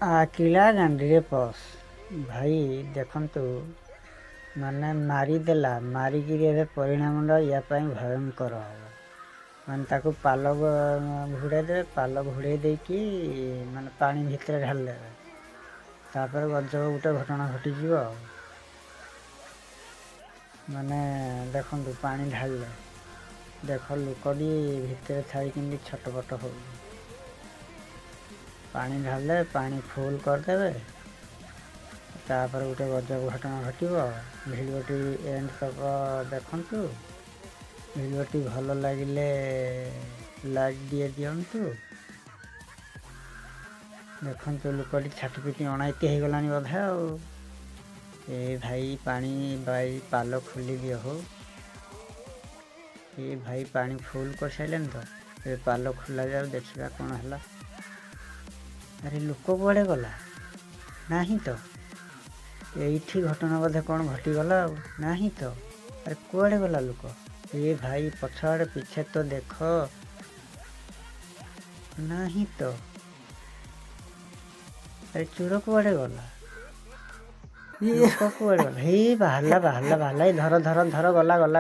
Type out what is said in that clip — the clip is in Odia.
ଆ କିଳା ଗାଣ୍ଡିରେ ପସ୍। ଭାଇ ଦେଖନ୍ତୁ, ମାନେ ମାରିଦେଲା, ମାରିକିରି ଏବେ ପରିଣାମଟା ୟା ପାଇଁ ଭୟଙ୍କର ହେବ। ମାନେ ତାକୁ ପାଲ ଘୋଡ଼େଇ ଦେବେ, ପାଲ ଘୋଡ଼େଇ ଦେଇକି ମାନେ ପାଣି ଭିତରେ ଢାଳିଦେବେ। ତାପରେ ଗଜବ ଗୋଟେ ଘଟଣା ଘଟିଯିବ। ଆଉ ମାନେ ଦେଖନ୍ତୁ, ପାଣି ଢାଳିଲେ, ଦେଖ, ଲୋକଟି ଭିତରେ ଥାଇ କେମିତି ଛଟପଟ ହେଉଛି। ପାଣି ଢାଳିଲେ, ପାଣି ଫୁଲ୍ କରିଦେବେ, ତାପରେ ଗୋଟେ ଗଜବ ଘଟଣା ଘଟିବ। ଭିଡ଼ିଓଟି ଏଣ୍ଡ ତକ ଦେଖନ୍ତୁ। ଭିଡ଼ିଓଟି ଭଲ ଲାଗିଲେ ଲାଇକ୍ ଦିଏ ଦିଅନ୍ତୁ। ଦେଖନ୍ତୁ, ଲୋକଟି ଛାଟିପିଟି ଅଣାୟତ୍ତ ହେଇଗଲାଣି ବୋଧେ। ଆଉ ଏ ଭାଇ, ପାଣି ଭାଇ, ପାଲ ଖୋଲି ଦିଅ ହୋ। ଏ ଭାଇ, ପାଣି ଫୁଲ୍ କରିସାରିଲେଣି ତ, ଏବେ ପାଲ ଖୋଲା ଯାଉ, ଦେଖିବା କ'ଣ ହେଲା। ଆରେ, ଲୋକ କୁଆଡ଼େ ଗଲା? ନାହିଁ ତ। ଏଇଠି ଘଟଣା ବୋଧେ କ'ଣ ଘଟିଗଲା। ଆଉ ନାହିଁ ତ। ଆରେ, କୁଆଡ଼େ ଗଲା ଲୋକ? ଏ ଭାଇ, ପଛଆଡ଼େ ପିଛେ ତ ଦେଖ, ନାହିଁ ତ। ଆରେ, ଚୋର କୁଆଡ଼େ ଗଲା? ଲୋକ କୁଆଡ଼େ ଗଲା? ହେଇ, ବାହାରିଲା, ବାହାରିଲା, ବାହାରିଲା! ଏଇ ଧର, ଧର, ଧର, ଗଲା, ଗଲା।